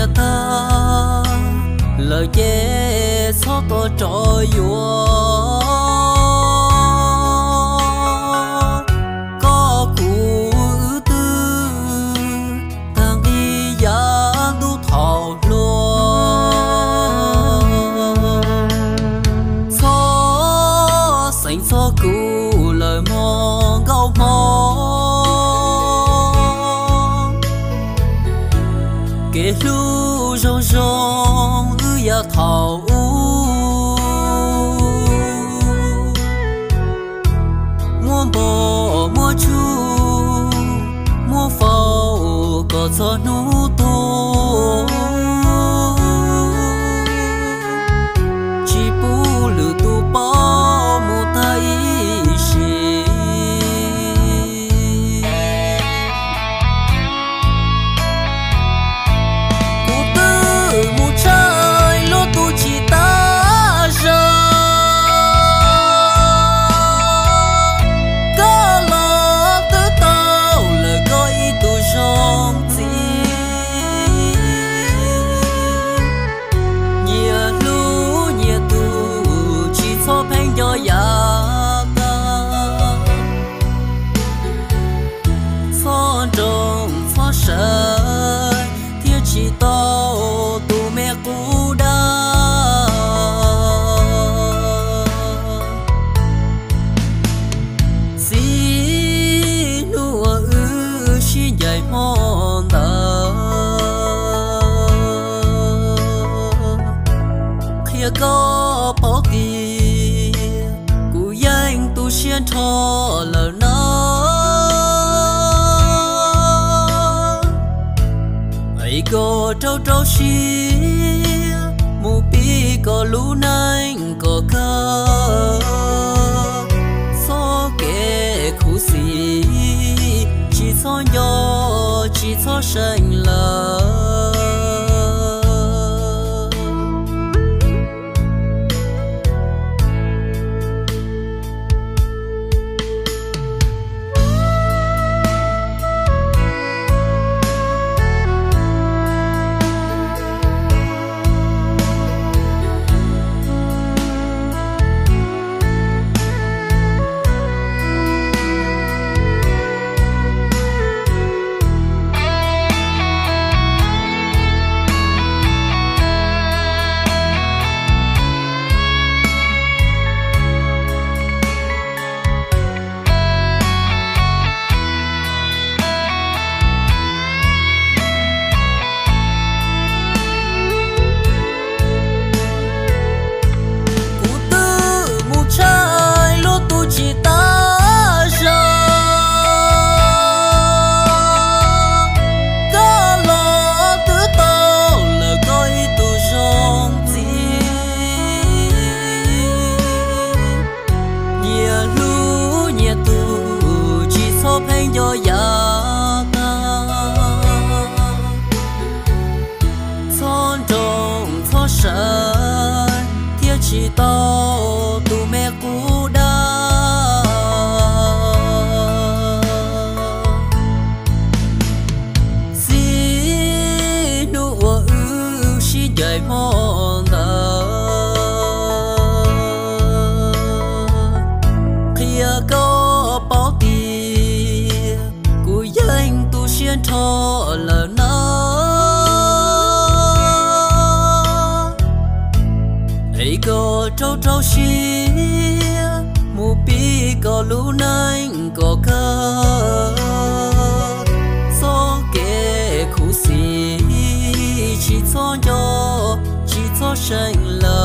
Yog tag lawm ces txhob tuaj rov yuav, koj kuv wb twb tag nqi yav ntuj thaum hluas. Txhob xeev txog kuv lawm mog nkauj hmoob. Kev hlub zoo zoo wb yav thaum ub, muaj npog muaj tsuj, muaj faus kom txog hnub tuag, tsis pub lwm tus pom mus tag ib sim. Kuv twb mus tshaj luag tus tsis tas zog, koj los twb tau lawm koj ib tug zoo txiv. Nyias hlub nyias tus tsis txhob pheej nco yav tag. Txhob nroo txhob sawv thiaj tsis tau tus me qub dab. Txij hnub uas wb sib ncaim hmo ntawd, qhia koj paub tias kuv yeej tu siab nrho lawm na. Es koj rau rau siab mus pib koj lub neej kom kawg, txoj kev khuv xim tsis txhob nco, tsis txhob seem lawm. Kuv twb mus tshaj luag tus tsis tas zog, koj los twb tau lawm koj ib tug zoo txiv. Nyias hlub nyias tus tsis txhob pheej nco yav tag. Txhob nroo txhob sawv thiaj tsis tau tus me qub dab. Txij hnub uas wb sib ncaim hmo ntawd, qhia koj paub tias kuv yeej tu siab nrho lawm na. Es koj rau rau siab mus pib koj lub neej kom kawg, txoj kev khuv xim tsis txhob nco, tsis txhob seem lawm.